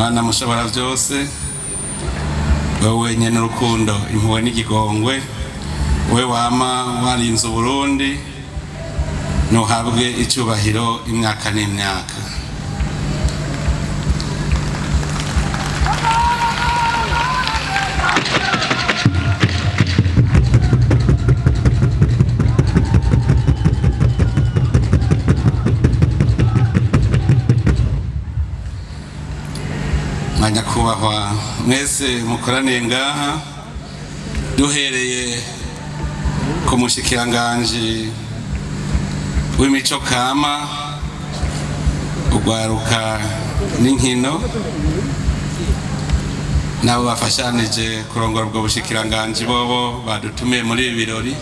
Mana mushobora byose, wowe wenyine urukundo, impuhwe n'igigongwe, we wama warinze Uburundi, ntuhabwe icyubahiro imyaka n'imyaka. Nyakubahwa mwese mukoraniye ngaha, duhereye ku mushikiranganji w'imico kama, urwaruka n'inkino, nabo bafashanije kurongora ubwo bushikiranganji, bobo badutumiye muri ibi birori,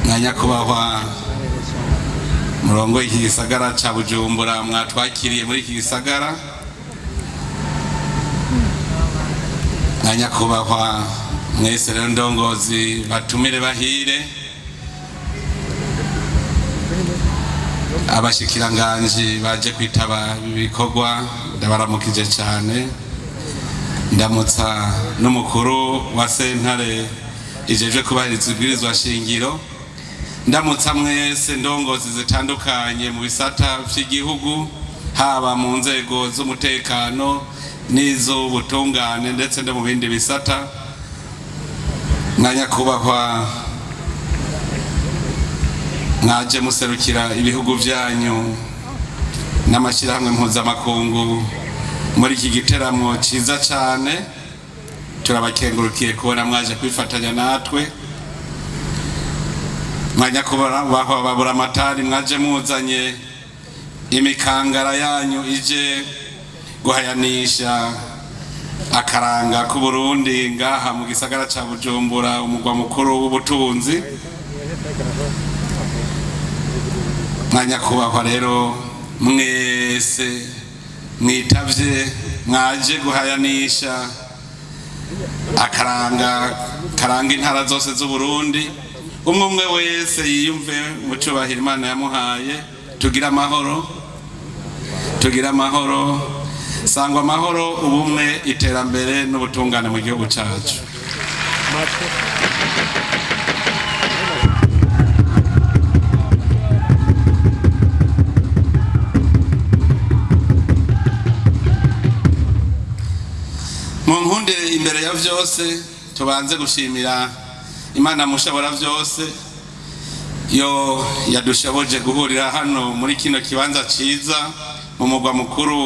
na nyakubahwa murongo iki gisagara ca Bujumbura mwatwakiriye muri iki gisagara, na nyakubahwa mwese rero ndongozi batumire bahire, abashikiranganji baje kwitaba ibikorwa, ndabaramukije cyane. Ndamutsa n'umukuru wa sentare ijejwe kubahiriza ibwirizwa shingiro. Ndamutsa mwese ndongozi zitandukanye mu bisata vy'igihugu, haba mu nzego z'umutekano n'iz'ubutungane, ndetse no mu bindi bisata, na nyakubahwa mwaje muserukira ibihugu vyanyu n'amashyirahamwe mpuzamakungu muri iki giteramo ciza cane, turabakengurukiye kubona mwaje kwifatanya natwe. Mwanyakubahwa baburamatari mwaje muzanye imikangara yanyu ije guhayanisha akaranga k'Uburundi ngaha mu gisagara ca Bujumbura, umugwa mukuru w'ubutunzi. Mwanyakubahwa rero mwese mwitavye mwaje guhayanisha akaranga karanga intara zose z'Uburundi, umwe umwe wese yiyumve mu cubahiro Imana yamuhaye. Tugira amahoro, tugira amahoro, sangwa amahoro, ubumwe, iterambere n'ubutungane mu gihugu cacu. Mu nkundire, imbere ya vyose tubanze gushimira Imana mushobora vyose yo yadushoboje guhurira hano muri kino kibanza ciza mu mugwa mukuru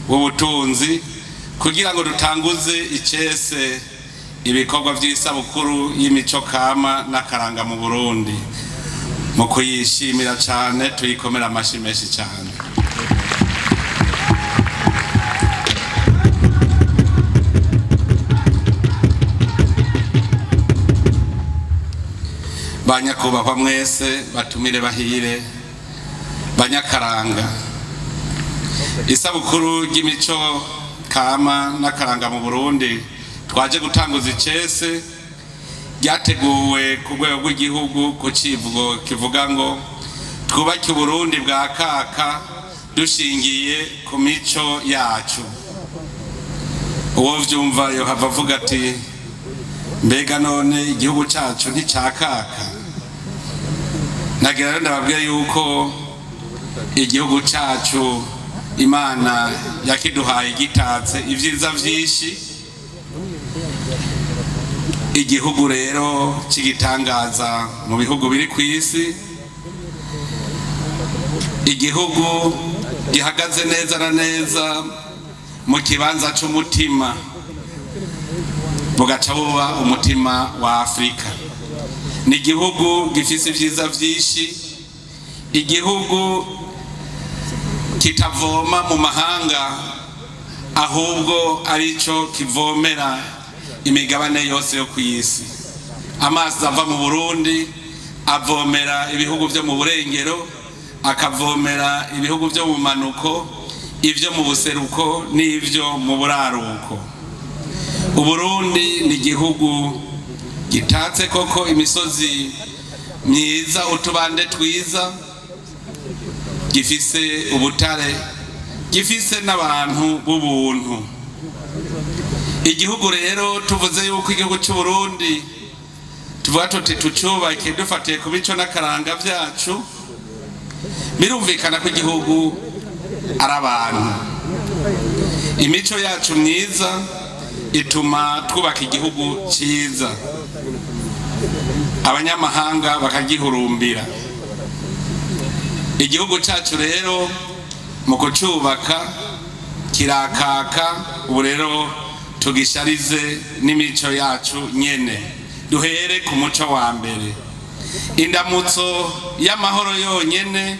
w'ubutunzi, kugira ngo dutanguze icese ibikorwa vy'isabukuru y'imico kama n'akaranga mu Burundi. Mu kuyishimira cane, tuyikomera amashi menshi cane. Banyakubahwa mwese batumire bahire, banyakaranga, isabukuru ry'imico kama n'akaranga mu Burundi twaje gutanguza icese ryateguwe ku rwego rw'igihugu ku civugo kivuga ngo twubake Uburundi bwa kaka dushingiye ku mico yacu. Uwo vyumva yohava avuga ati: "Mbega none igihugu cacu nticakaka?" Nagira rero ndababwira yuko igihugu cacu Imana yakiduhaye gitatse ibyiza vyinshi, igihugu rero c'igitangaza mu bihugu biri ku isi, igihugu gihagaze neza na neza mu kibanza c'umutima, bugaca buba umutima wa Afurika. Ni igihugu gifise ibyiza vyinshi, igihugu kitavoma mu mahanga, ahubwo arico kivomera imigabane yose yo ku isi. Amazi ava mu Burundi avomera ibihugu vyo mu burengero, akavomera ibihugu vyo mu manuko, ivyo mu buseruko n'ivyo mu buraruko. Uburundi ni igihugu gitatse koko imisozi myiza, utubande twiza. Gifise ubutare, gifise n'abantu b'ubuntu. Igihugu rero, tuvuze yuko igihugu cy'u Burundi tuvuga tuti tucubake dufatiye ku mico n'akaranga byacu, birumvikana ko igihugu ari abantu. Imico yacu myiza ituma twubaka igihugu cyiza, abanyamahanga bakagihurumbira. Igihugu cyacu rero mu kucubaka kirakaka. Ubu rero tugisharize n'imico yacu nyene. Duhere ku muco wa mbere. Indamutso y'amahoro yonyene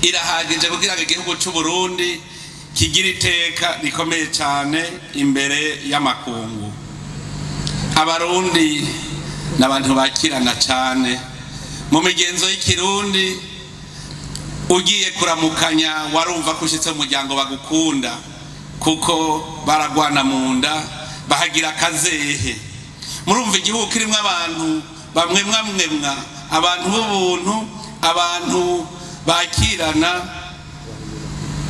irahagije kugira ngo igihugu cy'u Burundi kigire iteka rikomeye cyane imbere y'amakungu. Abarundi ni abantu bakirana cyane. Mu migenzo y'ikirundi, ugiye kuramukanya warumva ko ushyitse mu muryango bagukunda, kuko baragwana mu nda, bahagira akazehe. Murumva, igihugu kirimo abantu bamwemwamwemwa, abantu b'ubuntu, abantu bakirana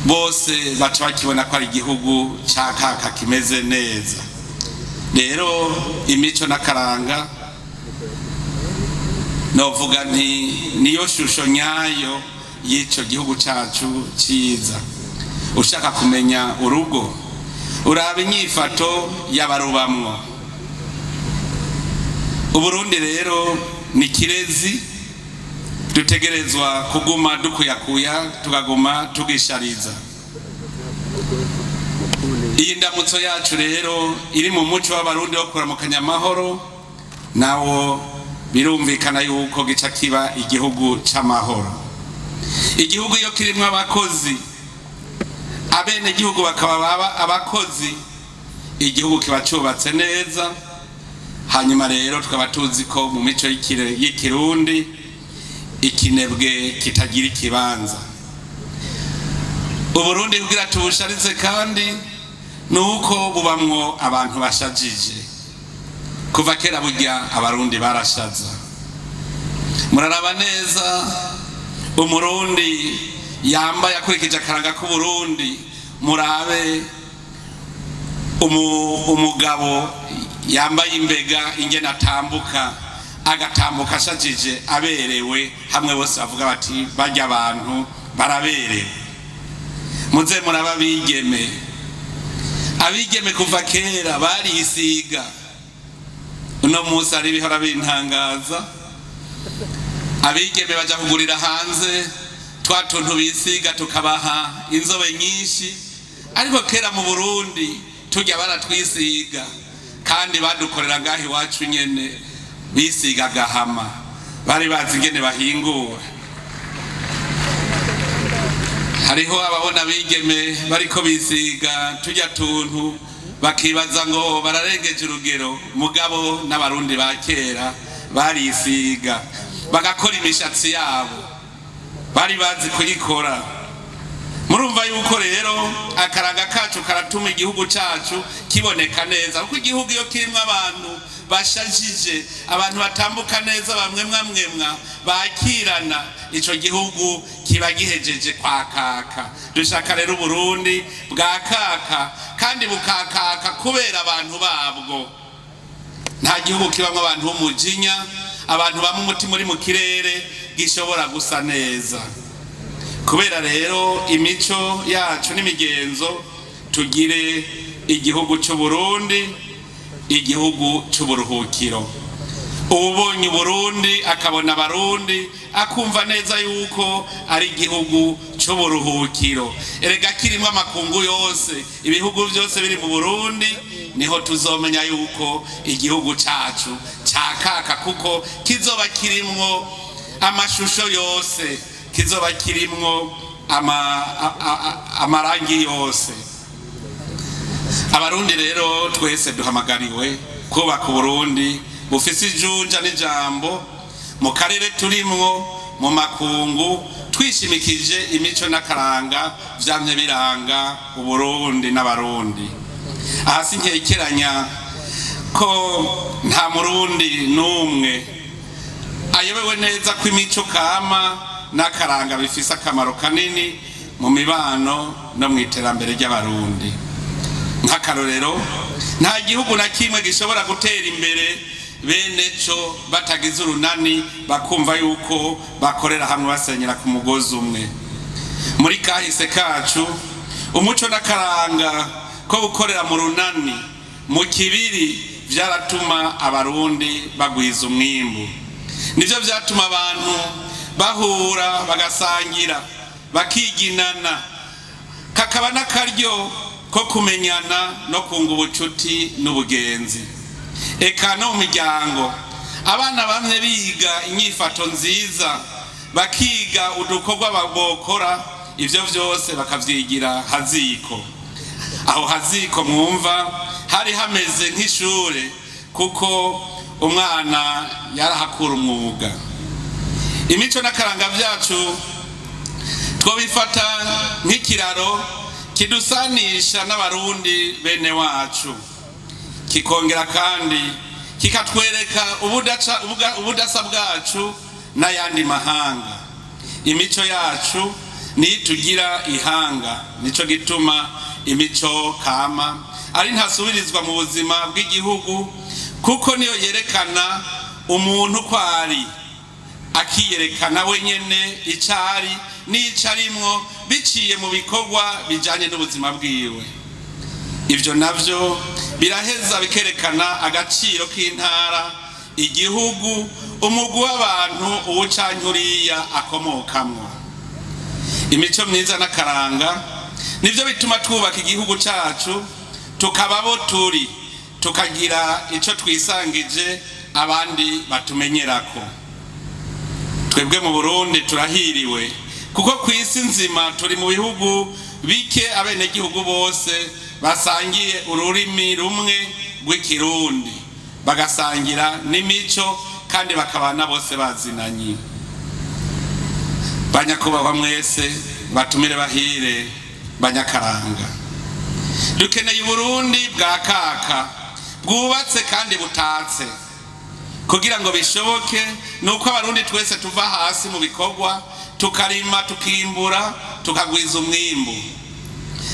bose, baca bakibona ko ari igihugu cya kaka, kimeze neza. Rero imico n'akaranga, novuga nti niyo shusho nyayo y'icyo gihugu cyacu cyiza. Ushaka kumenya urugo, uraba inyifato y'abarubamwo. Uburundi rero ni kirezi dutegerezwa kuguma dukuyakuya, tukaguma tugishariza. Iyi ndamutso yacu rero iri mu muco w'Abarundi wo kuramukanya amahoro, nawo birumvikana yuko gica kiba igihugu c'amahoro. Igihugu iyo kirimwo abakozi, abene gihugu bakaba baba abakozi, igihugu kiba cubatse neza. Hanyuma rero tukaba tuzi ko mu mico y'ikirundi ikinebwe kitagira ikibanza. Uburundi kugira tubusharize kandi ni uko bubamwo abantu bashajije. Kuva kera burya Abarundi barashaza. Muraraba neza Umurundi yambaye akurikije akaranga k'Uburundi, murabe umugabo yambaye imbega ingene atambuka, agatambuka ashajije, aberewe, hamwe bose bavuga bati: "Barya abantu baraberewe." Muze muraba abigeme. Abigeme kuva kera barisiga. Uno munsi hari ibihora bintangaza: abigeme baja kugurira hanze twa tuntu bisiga tukabaha inzobe nyinshi, ariko kera mu Burundi tujya baratwisiga, kandi badukorera ngaho iwacu nyene. Bisiga agahama, bari bazi ingene bahingura. Hariho ababona abigeme bariko bisiga tujya tuntu bakibaza ngo bararengeje urugero, mugabo n'Abarundi ba kera barisiga, bagakora imishatsi yabo, bari bazi kuyikora. Murumva yuko rero akaranga kacu karatuma igihugu cacu kiboneka neza, kuko igihugu iyo kirimwo abantu bashajije, abantu batambuka neza, bamwemwamwemwa, bakirana, ico gihugu kiba gihejeje kwakaka. Dushaka rero Uburundi bwakaka, kandi bukakaka kubera abantu babwo. Nta gihugu kibamwo abantu b'umujinya, abantu bamwe umutima uri mu kirere, gishobora gusa neza. Kubera rero imico yacu n'imigenzo, tugire igihugu cy'u Burundi igihugu cy'uburuhukiro. Uwubonye Uburundi akabona Abarundi akumva neza yuko ari igihugu cy'uburuhukiro. Erega kirimo amakungu yose, ibihugu byose biri mu Burundi, niho tuzomenya yuko igihugu cyacu cyakaka, kuko kizoba kirimwo amashusho yose, kizoba kirimwo amarangi yose. Abarundi rero twese duhamagariwe kubaka Uburundi bufise ijunja n'ijambo mu karere turimwo, mu makungu, twishimikije imico n'akaranga vyamye biranga Uburundi n'Abarundi. Aha sinkekeranya ko nta Murundi n'umwe ayobewe neza ko imico kama n'akaranga bifise akamaro kanini mu mibano no mu iterambere ry'Abarundi. Nk'akarorero, nta gihugu na kimwe gishobora gutera imbere bene co batagize urunani, bakumva yuko bakorera hamwe, basenyera ku mugozi umwe. Muri kahise kacu, umuco n'akaranga ko gukorera mu runani, mu kibiri, vyaratuma Abarundi bagwiza umwimbu. Nivyo vyatuma abantu bahura, bagasangira, bakiginana, kakaba n'akaryo ko kumenyana no kunga ubucuti n'ubugenzi. Eka no mu miryango, abana bamwe biga inyifato nziza, bakiga udukorwa bokora, ivyo vyose bakavyigira haziko. Aho haziko mwumva hari hameze nk'ishure, kuko umwana yarahakura umwuga. Imico n'akaranga vyacu twobifata nk'ikiraro kidusanisha n'Abarundi bene wacu, kikongera kandi kikatwereka ubudasa bwacu n'ayandi mahanga. Imico yacu niyo itugira ihanga. Nico gituma imico kama ari ntasubirizwa mu buzima bw'igihugu, kuko niyo yerekana umuntu ko ari, akiyerekana wenyene ico ari n'ico arimwo, biciye mu bikorwa bijanye n'ubuzima bwiwe. Ivyo navyo biraheza bikerekana agaciro k'intara, igihugu, umugwi w'abantu uwu canke uriya akomokamwo. Imico myiza n'akaranga nivyo bituma twubaka igihugu cacu, tukaba abo turi, tukagira ico twisangije abandi batumenyerako. Twebwe mu Burundi turahiriwe, kuko ku isi nzima turi mu bihugu bike abenegihugu bose basangiye ururimi rumwe rw'Ikirundi, bagasangira n'imico, kandi bakabana bose bazinanye. Banyakubahwa mwese, batumire bahire, banyakaranga, dukeneye Uburundi bwa kaka, bwubatse kandi butatse. Kugira ngo bishoboke, ni uko Abarundi twese tuva hasi mu bikorwa, tukarima, tukimbura, tukagwiza umwimbu.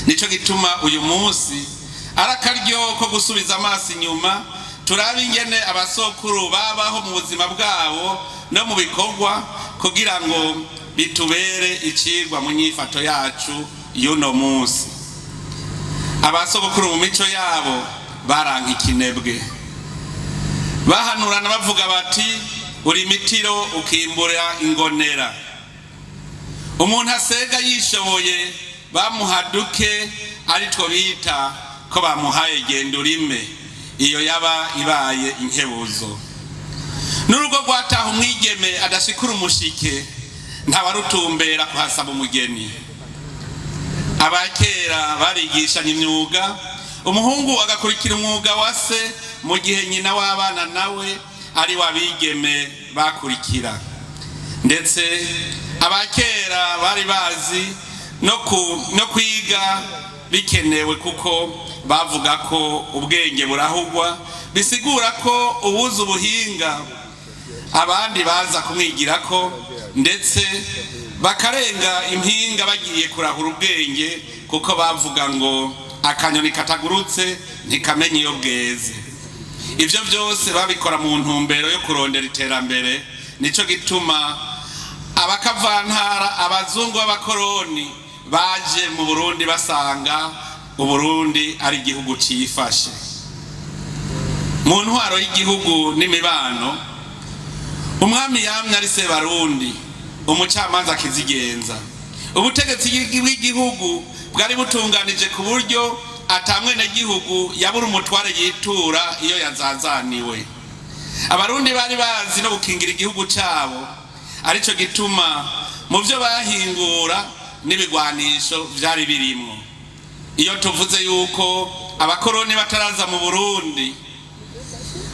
Nico gituma uyu munsi ari akaryo ko gusubiza amaso inyuma, turabe ingene abasokuru babaho mu buzima bwabo no mu bikorwa, kugira ngo bitubere icigwa mu nyifato yacu y'uno munsi. Abasogokuru mu mico yabo baranka ikinebwe. Bahanurana bavuga bati: "Uri imitiro ukimbura ingonera." Umuntu asega yishoboye bamuha duke, aritwo bita ko bamuhaye genda urime. Iyo yaba ibaye inkebuzo. N'urugo rwataha umwigeme adashikura umushike, ntawarutumbera kuhasaba umugeni. Abakera barigishanya imyuga, umuhungu agakurikira umwuga wa se, mu gihe nyina w'abana nawe ari wabigeme bakurikira. Ndetse abakera bari bazi no kwiga bikenewe, kuko bavuga ko ubwenge burahugwa, bisigura ko ubuze ubuhinga abandi baza kumwigirako, ndetse bakarenga impinga bagiye kurahura ubwenge, kuko bavuga ngo akanyoni katagurutse ntikamenya iyo bweze. Ibyo byose babikora mu ntumbero yo kurondera iterambere. Nico gituma abakavantara, abazungu b'abakoroni, baje mu Burundi basanga Uburundi ari igihugu cifashe mu ntwaro y'igihugu n'imibano. Umwami yamye ari Sebarundi, umucamanza akizigenza. Ubutegetsi bw'igihugu bwari butunganije ku buryo atamwenegihugu yabura umutware yitura iyo yazazaniwe. Abarundi bari bazi no gukingira igihugu cyabo, arico gituma mu byo bahingura n'ibigwanisho vyari birimwo. Iyo tuvuze yuko abakoroni bataraza mu Burundi,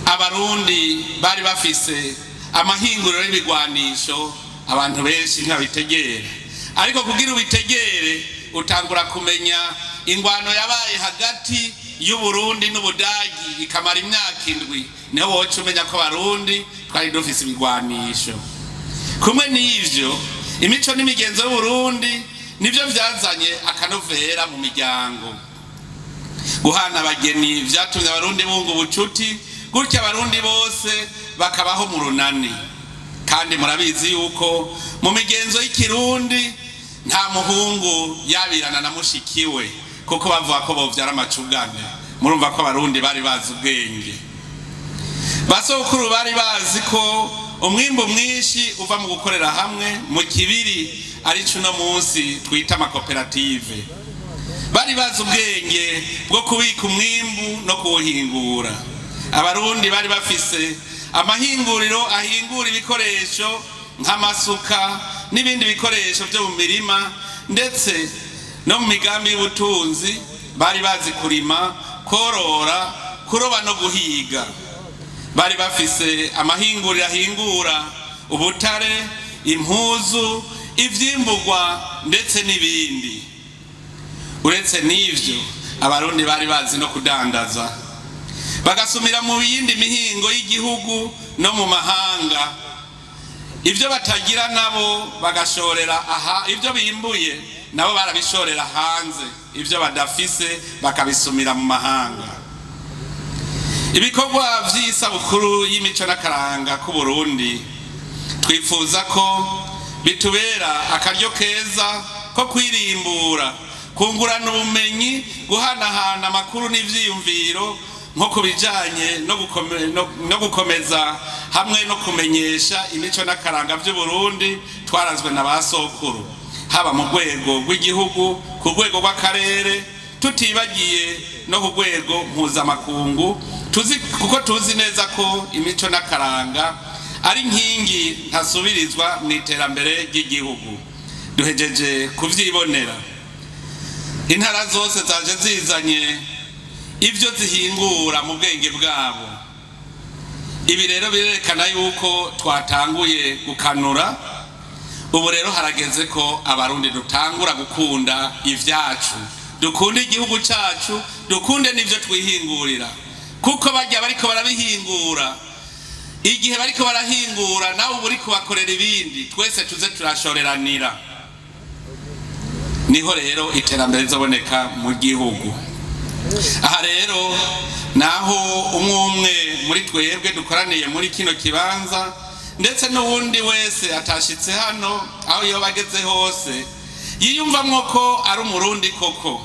Abarundi bari bafise amahinguriro y'ibigwanisho, abantu benshi ntibabitegera. Ariko kugira ubitegere, utangura kumenya ingwano yabaye hagati y'Uburundi n'Ubudagi ikamara imyaka 7, niho woca umenya ko Abarundi twari dufise ibigwanisho. Kumwe n'ivyo, Imico n'imigenzo y'Uburundi nivyo vyazanye akanovera mu miryango. Guhana abageni vyatumye Abarundi bunga ubucuti, gutyo Abarundi bose bakabaho mu runani. Kandi murabizi yuko mu migenzo y'ikirundi nta muhungu yabirana na mushikiwe, kuko bavuga ko bovyara amacugane. Murumva ko Abarundi bari bazi ubwenge. Basokuru bari bazi ko umwimbu mwinshi uva mu gukorera hamwe mu kibiri, arico uno munsi twita amakoperative. Bari bazi ubwenge bwo kubika umwimbu no kuwuhingura. Abarundi bari bafise amahinguriro ahingura ibikoresho nk'amasuka n'ibindi bikoresho byo mu mirima, ndetse no mu migambi y'ubutunzi bari bazi kurima, korora, kuroba no guhiga. Bari bafise amahinguriro ahingura ubutare, impuzu, ivyimburwa ndetse n'ibindi. Uretse n'ivyo, Abarundi bari bazi no kudandaza, bagasumira mu yindi mihingo y'igihugu no mu mahanga. Ibyo batagira nabo bagashorera aha, ibyo bimbuye nabo barabishorera hanze, ibyo badafise bakabisumira mu mahanga. Ibikorwa vy'isabukuru y'imico n'akaranga k'Uburundi twifuza ko bitubera akaryo keza ko kwirimbura, kungurana ubumenyi, guhanahana amakuru n'ivyiyumviro nko ku bijanye no gukomeza hamwe no kumenyesha imico n'akaranga vy'Uburundi twarazwe na ba sokuru, haba mu rwego rw'igihugu, ku rwego rw'akarere, tutibagiye no ku rwego mpuzamakungu. Tuzi kuko tuzi neza ko imico n'akaranga ari inkingi ntasubirizwa mu iterambere ry'igihugu. Duhejeje kuvyibonera, intara zose zaje zizanye ibyo zihingura mu bwenge bwabo. Ibi rero birerekana yuko twatanguye gukanura. Ubu rero harageze ko Abarundi dutangura gukunda ivyacu, dukunde igihugu cacu, dukunde n'ivyo twihingurira, kuko barya bariko barabihingura, igihe bariko barahingura nawe uba uriko bakorera ibindi. Twese tuze turashoreranira, niho rero iterambere rizoboneka mu gihugu. Aha rero naho umwe umwe muri twebwe dukoraniye muri kino kibanza, ndetse n'uwundi wese atashitse hano, aho yoba ageze hose yiyumvamwo ko ari Umurundi koko.